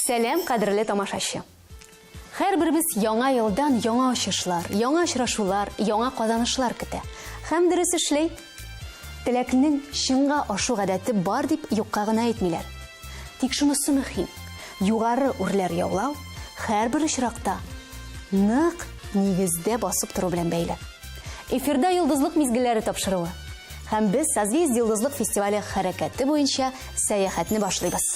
Сәлам, кадерле тамашачы! Һәрберебез яңа елдан яңа ачышлар, яңа очрашулар, яңа казанышлар көтә. Һәм дөрес эшли. Теләкнең чынга ашу гадәте бар дип юкка гына әйтмиләр. Тик шунысы мөһим, югары үрләр яулау һәрбер очракта нык нигездә басып тору белән бәйле. Эфирда Йолдызлык мизгелләре тапшыруы. Һәм без Созвездие Йолдызлык фестивале хәрәкәте буенча сәяхәтне башлыйбыз.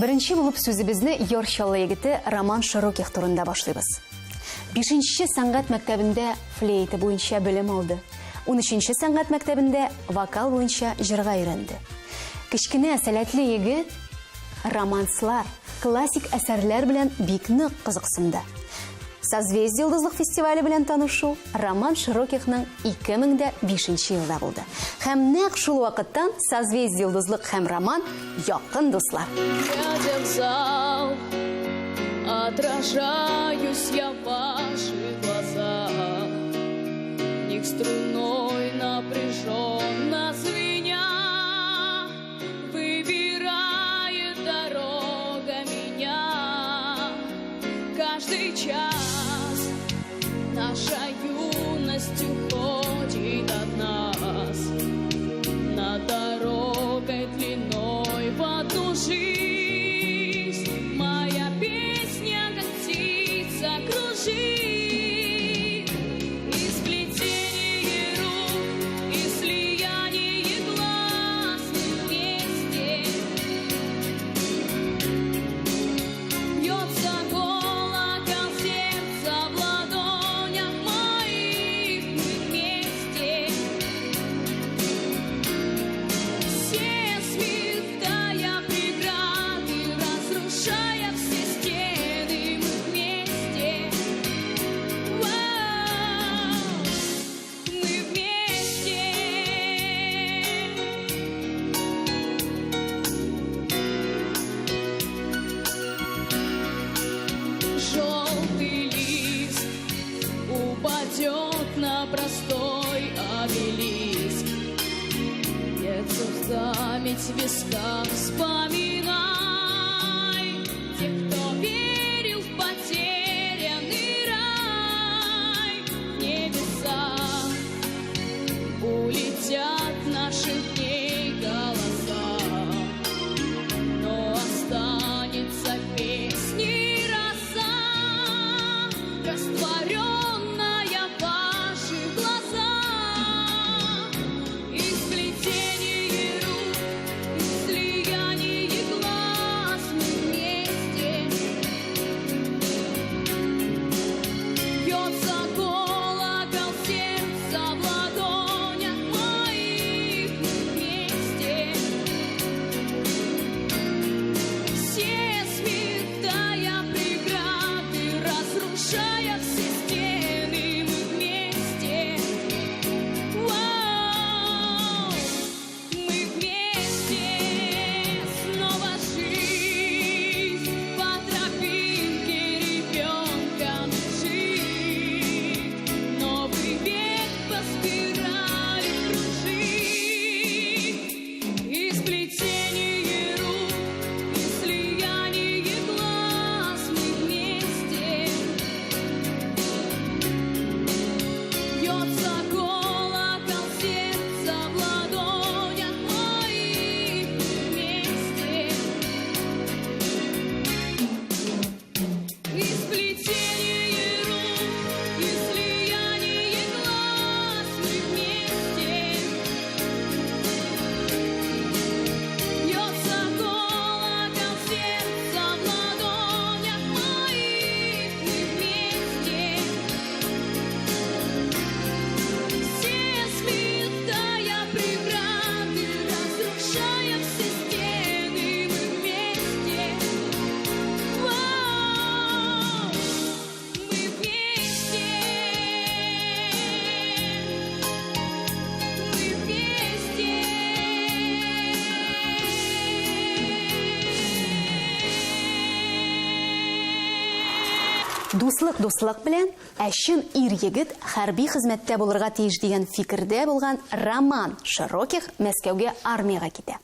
Беренче булып сүзебезне Яр Чаллы егете Роман Широких турында башлыйбыз. Бишенче сәнгать мәктәбендә флейта буенча белем алды. Унөченче сәнгать мәктәбендә вокал буенча җырга өйрәнде. Кечкенә сәләтле егет романслар, классик әсәрләр белән бик нык кызыксынды. Созвездие йолдызлык фестивале белән танышу Роман Широкихның 2005 елда булды. Һәм нәкъ шул вакыттан Созвездие йолдызлык һәм Роман якын дуслар. Глядя в зал, отражаюсь я в ваших глазах. В них струной напряженно звеня, выбирает дорога меня. Каждый час наша юность уходит от нас. Над дорогой длиной в одну жизнь моя песня, как птица, кружит. И сплетение рук, и слияние глаз мы вместе. Бьется колокол сердца в ладонях моих, мы вместе. Все сметая преграды, разрушая все стены, мы вместе. Вау, мы вместе. Желтый лист упадет на простой обелиск. Бьется в память в висках, вспоминай тех, кто верил в потерянный рай. В небеса улетят наших дней голоса, но останется песни роса, растворенная в ваших глазах. И сплетение рук, и слияние Дуслык дуслык белән, ә чын ир-егет хәрби хезмәттә булырга тиеш дигән фикердә булган Роман Широких Мәскәүгә армиягә китә.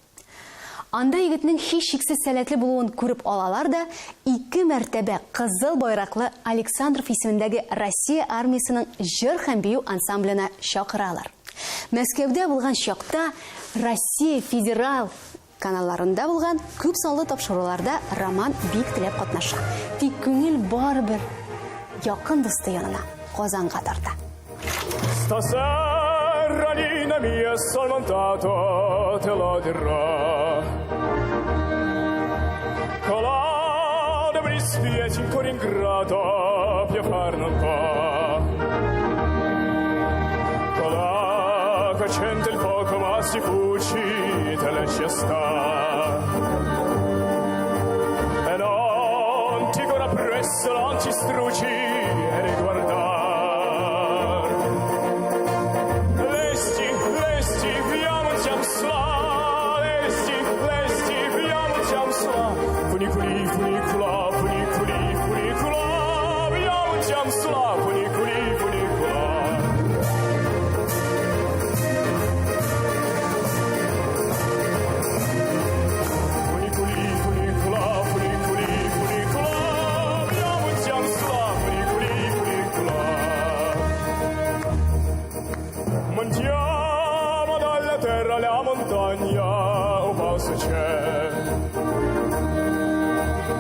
Анда егетнең һичшиксез сәләтле булуын күреп алалар да, ике мәртәбә Кызыл байраклы Александров исемендәге Россия армиясенең җыр һәм бию ансамбленә чакыралар. Мәскәүдә булган чакта Россия федераль каналларында булган күп санлы тапшыруларда Роман бик теләп катнаша. Тик күңел барыбер якын дусты янына, Казанга тарта. Stasera Nina mia son montato, te lo dirò. Colade mi dispiace ancora ingrato, più far non può. Colà che accende il fuoco ma si fuci, te lascia sta. E non ti corra presso, non ti struci e riguardar. Lesti, lesti, viamo siam sla, lesti, lesti, viamo siam sla. Funiculi, funicula, funiculi, funicula, viamo siam sla, funiculi, funicula. Funiculi, funicula, funiculi, funicula, viamo siam sla, funiculi, funicula. Montiamo dalla terra alla montagna, o passo c'è.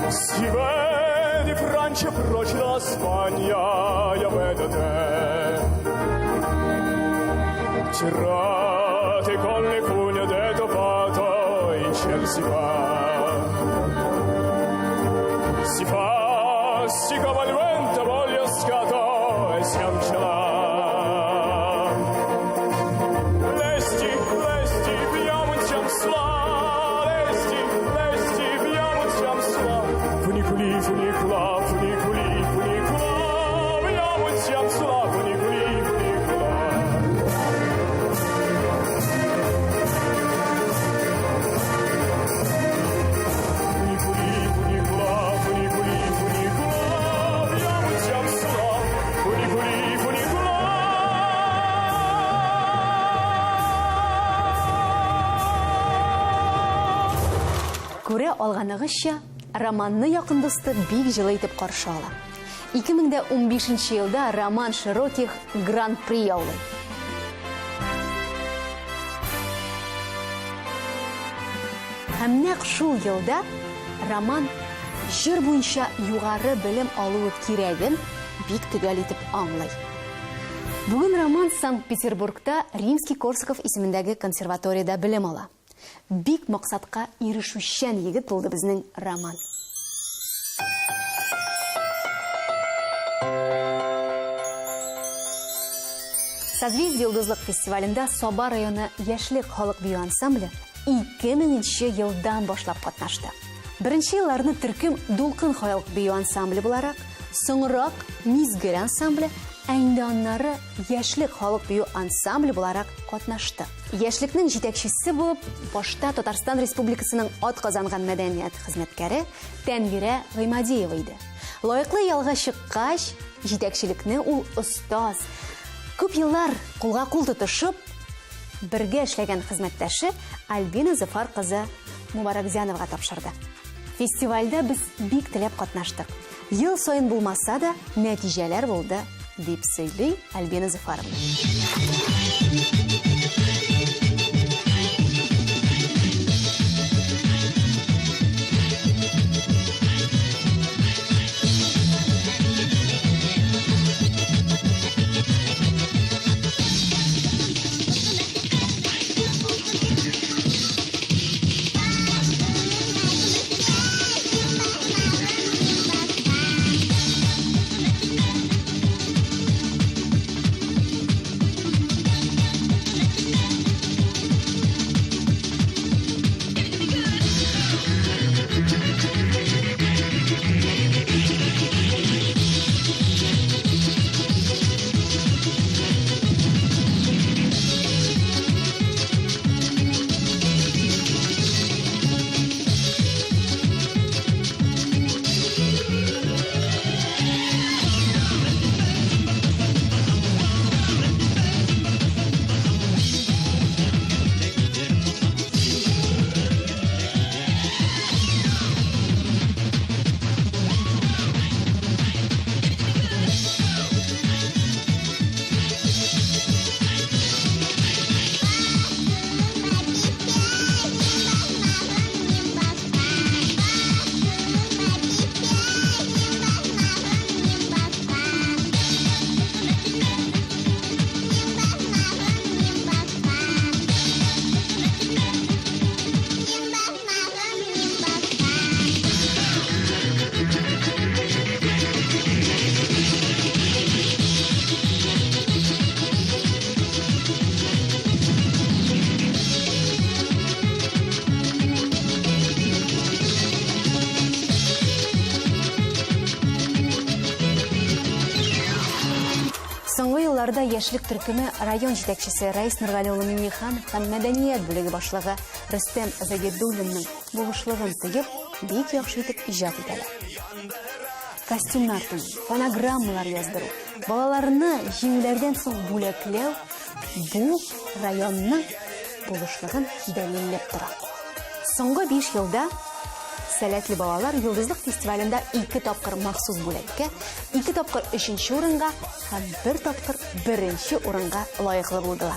Si vede Francia, Procida, la Spagna, io vedo te. Tirate con le cugne de tuo fato, in ciel si va. Si fa, si cava il vento, voglio scato, e siam ce là. Lesti, lesti, viamo siam sla, lesti, lesti, viamo siam sla. Funiculi, funicula, funiculi, funicula, viamo siam sla, funiculi, funicula. Funiculi, funicula, funiculi, funicula, viamo siam sla, funiculi, funicula. Күрә алганыгызча, Романны якын дусты бик җылы итеп каршы ала. 2015 елда Роман Широких Гран-при яулый. Һәм нәкъ шул елда Роман җыр буенча югары белем алуы кирәген бик төгәл итеп аңлый. Бүген Роман Санкт-Петербургта Римский-Корсаков исемендәге консерваториядә белем ала. Бик максатка ирешүчән егет булды безнең Роман. Созвездие Йолдызлык фестивалендә Саба районы Яшьлек халык бию ансамбле 2000 елдан башлап катнашты. Беренче елларны төркем Дулкын халык бию ансамбле буларак, соңрак Мизгел ансамбле, ә инде аннары Яшьлек халык бию ансамбле буларак катнашты. Яшьлекнең җитәкчесе булып башта Татарстан Республикасының атказанган мәдәният хезмәткәре Тәнвирә Гыймадиева иде. Лаеклы ялга чыккач, җитәкчелекне ул остаз, күп еллар кулга кул тотышып, бергә эшләгән хезмәттәше Альбина Зөфәр кызы Мубаракзяновага тапшырды. Фестивальдә без бик теләп катнаштык. Ел саен булмаса да, нәтиҗәләр булды, дип сөйли Альбина Зөфәровна. Яшьлек төркеме район җитәкчесе Раис Нургали улы Миңнеханов һәм мәдәният бүлеге башлыгы Рөстәм Загидуллинның булышлыгын тоеп, бик яхшы итеп иҗат итәләр. Костюмнар тегү, фонограммалар яздыру, балаларны җиңүләрдән соң бүләкләү бу районның булышлыгын дәлилләп тора. Соңгы 5 елда Сәләтле балалар Йолдызлык фестивалендә ике тапкыр махсус бүләккә, ике тапкыр өченче урынга һәм бер тапкыр беренче урынга лаеклы булдылар.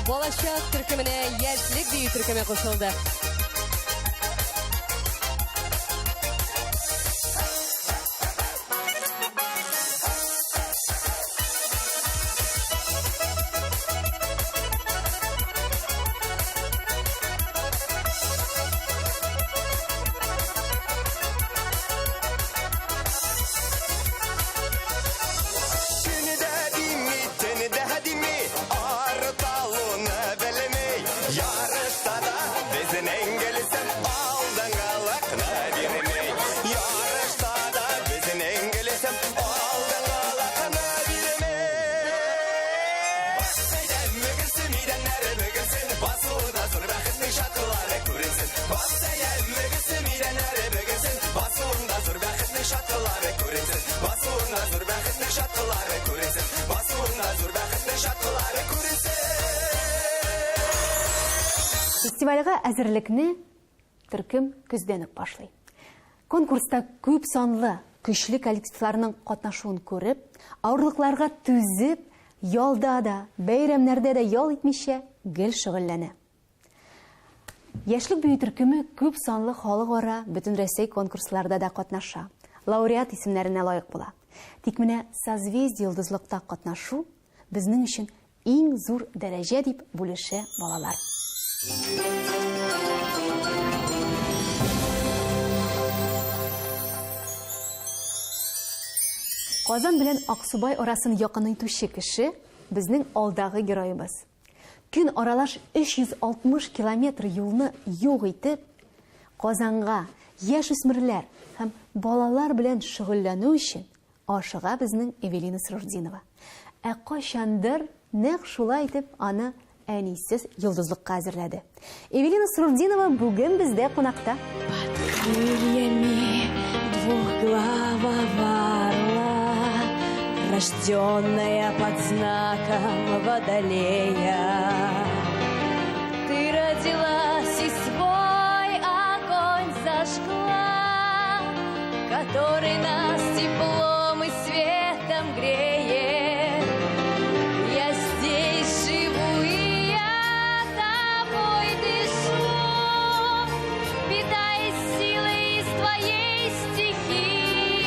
Балачак төркеменә яшьлек бию төркеме кушылды. Фестивальгә әзерлекне төркем көздән үк башлый. Конкурста күп санлы көчле коллективларның катнашуын күреп, авырлыкларга түзеп, ялда да, бәйрәмнәрдә дә ял итмичә гел шөгыльләнә. Яшьлек бию төркеме күп санлы халыкара, бөтенрәсәй конкурсларда да катнаша, лауреат исемнәренә лаек була. Тик менә Созвездие йолдызлыкта катнашу безнең өчен иң зур дәрәҗә дип бүлешә балалар. Казан белән Аксубай арасын якынайтучы кеше безнең алдагы героебыз. Көн аралаш 360 километр юлны юк итеп, Казанга яшүсмерләр һәм балалар белән шөгыльләнү өчен ашыга безнең Эвелина Сруртдинова. Ә кайчандыр нәкъ шулай итеп аны әнисез йолдызлыкка әзерләде. Эвелина Сруртдинова бүген бездә кунакта. Под крыльями двухглавого орла, рожденная под знаком водолея, ты родилась и свой огонь зажгла, который нас теплом и светом греет. Я здесь живу и я тобой дышу, питаясь силой из твоей стихии.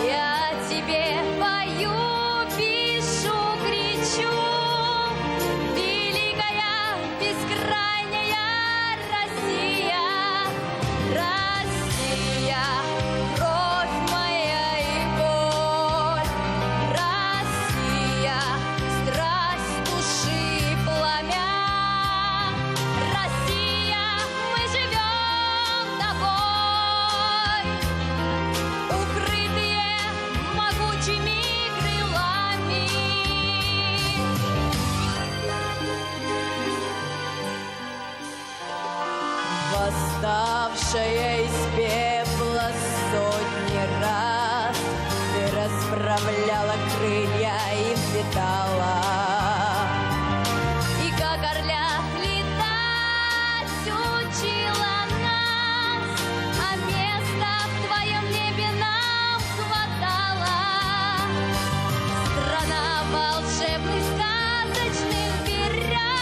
Я тебе пою, пишу, кричу, великая, бескрайняя Россия, Россия, кровь моя и боль, Россия, страсть души и пламя, Россия, мы живем тобой, укрытые могучими крылами. Восставшая из пепла сотни раз, ты расправляла крылья и взлетала. И как орлят летать учила нас, а места в твоем небе нам хватало. Страна волшебных сказочных берез,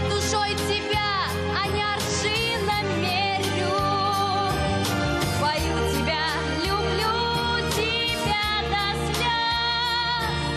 душой тебя, а не аршином мерю. Пою тебя, люблю тебя до слез.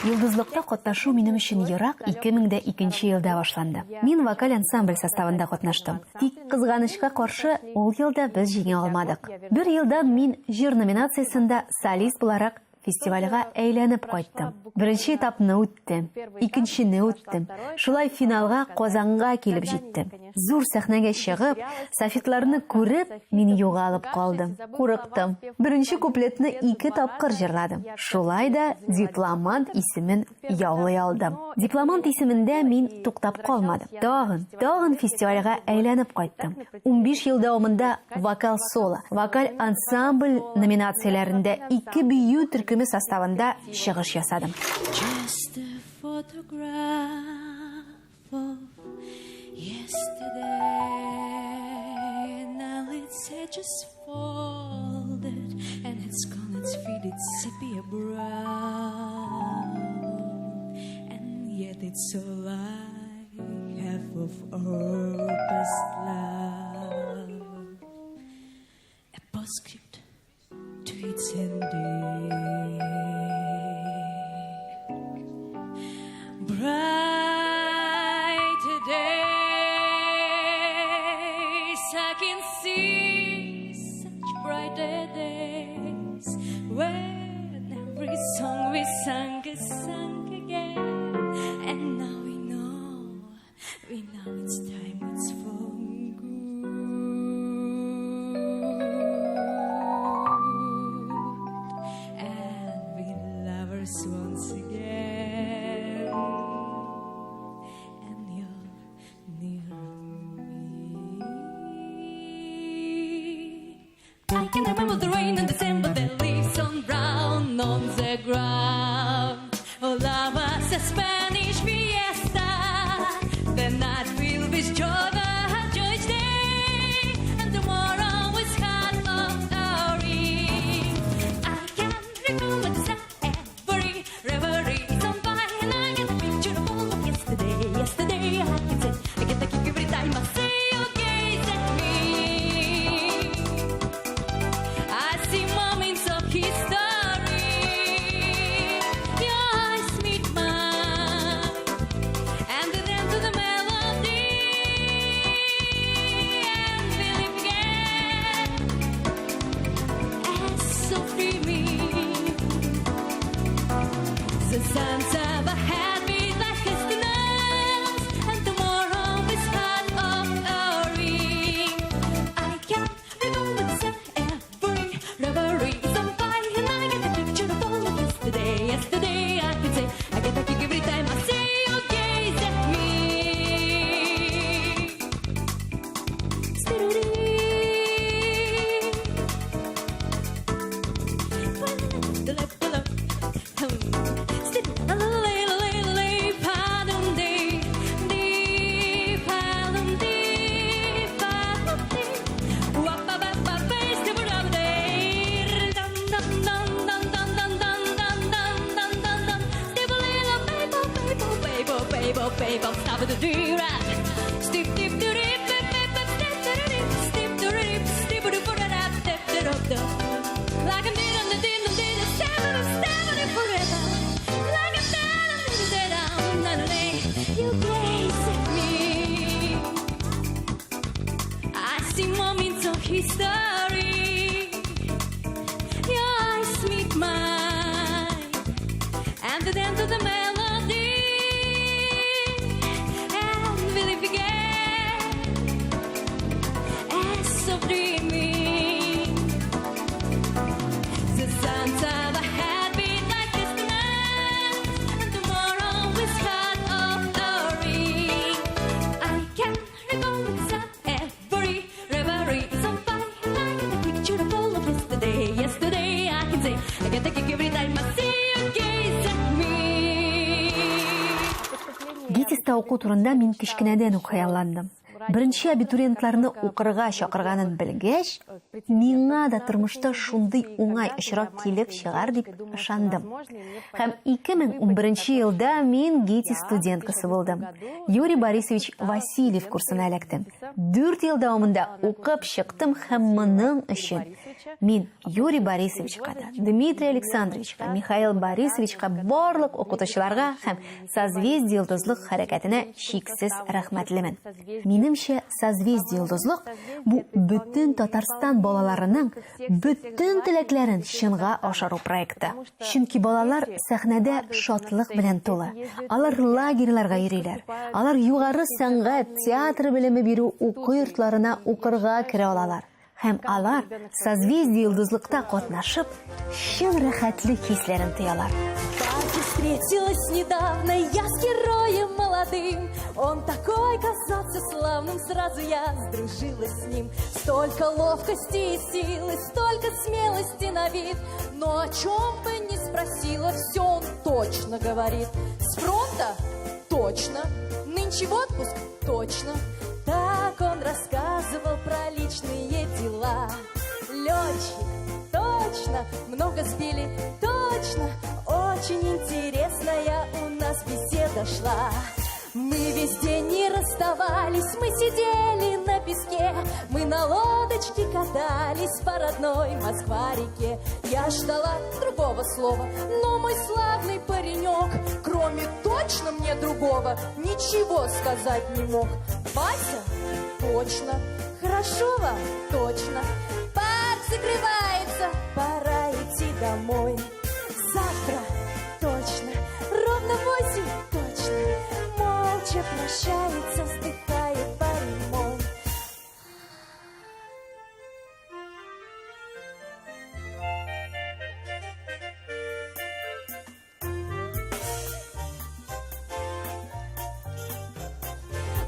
Йолдызлыкта катнашу минем өчен ерак 2002 елда башланды. Мин вокаль ансамбль составында катнаштым. Тик кызганычка каршы, ул елда без җиңә алмадык. Бер елдан мин җыр номинациясендә солист буларак фестивальгә әйләнеп кайттым. Беренче этапны үттем, икенчене үттем. Шулай финалга Казанга килеп җиттем. Зур сәхнәгә чыгып, софитларны күреп, мин югалып калдым, курыктым. Беренче куплетны ике тапкыр җырладым. Шулай да дипломант исемен яулый алдым. Дипломант исемендә мин туктап калмадым. Тагын, тагын фестивальгә әйләнеп кайттым. 15 ел дәвамында вокал соло, вокаль ансамбль номинацияләрендә ике бию төркеме составында чыгыш ясадым. Just a photograph of yesterday. Now its edges folded and it's gone, it's faded sepia brown. And yet it's all I have of our past love. A postscript to its ending. Bright days, I can see such brighter days when every song we sang is sung again. And now we know it's time, it's for good. And we lovers once again. And you're near me. I can remember the rain in December, the leaves on brown on the ground. Oh, love was a Spanish fiesta. The night filled with joy, the joyous day, and tomorrow is hot of glory. I can remember the every reverie is on fire, and I get a picture of all of yesterday. Yesterday, I can say, I get the kick every time I see you gaze at me. I see moments of history. Your eyes meet mine, and the dance to the melody, and we live again as so dreaming. The sun's of a happy life is tonight, and tomorrow is part of our ring. I can remember the every reverie is on fire, and I get the picture of all of yesterday. Yesterday, I can say I get the kick every time I see you gaze at me. Like I'm did on the did on the seven forever. Like I'm down down down You gaze at me. I see moments of history. Your eyes meet mine, and the dance of the melody, and we live again as of dreaming. The sounds of a happy life is tonight, and tomorrow is part of our ring. I can recall every reverie is on fire, and I get the picture of all of yesterday. Yesterday, I can say I get the kick every time I see you gaze at me. ГИТИСта уку турында мин кечкенәдән үк хыялландым. беренче абитуриентларны укырга чакырганын белгәч, миңа да тормышта шундый уңай очрак килеп чыгар дип ышандым. Һәм 2011 елда мин ГИТИС студенткасы булдым. Юрий Борисович Васильев курсына эләктем. Дүрт ел дәвамында укып чыктым һәм моның өчен мин Юрий Борисовичка да, Дмитрий Александровичка, Михаил Борисовичка, барлык укытучыларга һәм Созвездие-Йолдызлык хәрәкәтенә чиксез рәхмәтлемен. Минемчә, Созвездие-Йолдызлык бу бөтен Татарстан балаларының бөтен теләкләрен чынга ашыру проекты. Чөнки балалар сәхнәдә шатлык белән тулы. Алар лагерьларга йөриләр. Алар югары сәнгать, театр белеме бирү уку йортларына укырга керә алалар. Һәм алар Созвездие-Йолдызлыкта катнашып, чын рәхәтлек хисләрен тоялар. В парке встретилась недавно я с героем молодым. Он такой казался славным, сразу я сдружилась с ним. Столько ловкости и силы, столько смелости на вид. Но о чем бы ни спросила, все он точно говорит. С фронта? Точно. Нынче в отпуск? Точно. Так он рассказывал про личные дела. Летчик, точно, много сбили, точно. Очень интересная у нас беседа шла. Мы весь день не расставались, мы сидели на песке, мы на лодочке катались по родной Москва-реке. Я ждала другого слова, но мой славный паренек, кроме точно мне другого, ничего сказать не мог. Вася? Точно. Хорошо вам? Точно. Парк закрывается, пора идти домой. Завтра? Точно. Ровно 8? Точно. Молча прощается, вздыхает парень мой.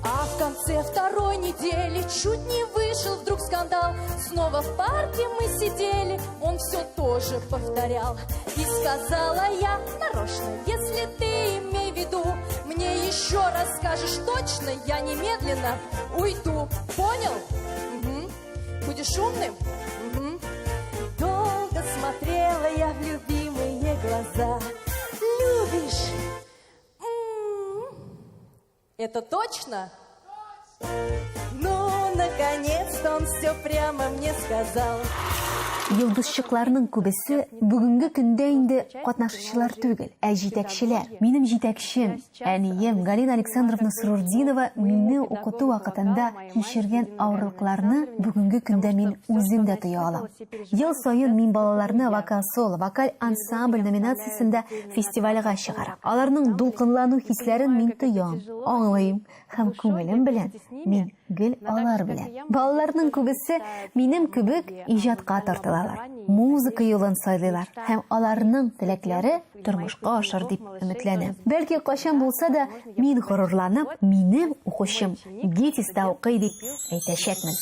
А в конце второй недели чуть не вышел вдруг скандал. Снова в парке мы сидели, он все тоже повторял. И сказала я нарочно, если ты имей в виду, мне еще раз скажешь точно, я немедленно уйду. Понял? Угу. Будешь умным? Угу. Долго смотрела я в любимые глаза. Любишь? Это точно? Ну, наконец-то он все прямо мне сказал. Йолдызчыкларның күбесе бүгенге көндә инде катнашучылар түгел, ә җитәкчеләр. Минем җитәкчем, әнием Галина Александровна Срурдинова мине укыту вакытында кичергән авырлыкларны бүгенге көндә мин үзем дә тоя алам. Ел саен мин балаларны вокал-соло, вокаль ансамбль номинациясендә фестивальгә чыгарам. Аларның дулкынлану хисләрен мин тоям, аңлыйм һәм күңелем белән мин гел алар белән. Балаларның күбесе минем кебек иҗатка тартылалар, музыка юлын сайлыйлар һәм аларның теләкләре тормышка ашар дип өметләнәм. Бәлки кайчан булса да мин горурланып, минем укучым ГИТИСта укый дип әйтәчәкмен.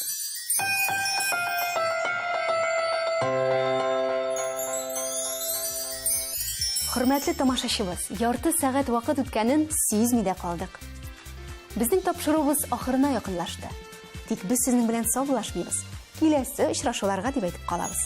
Хөрмәтле тамашачыбыз, ярты сәгать вакыт үткәнен сизми дә калдык. Безнең тапшыруыбыз ахырына якынлашты. Тик без сезнең белән саубуллашмыйбыз. Киләсе очрашуларга дип әйтеп калабыз.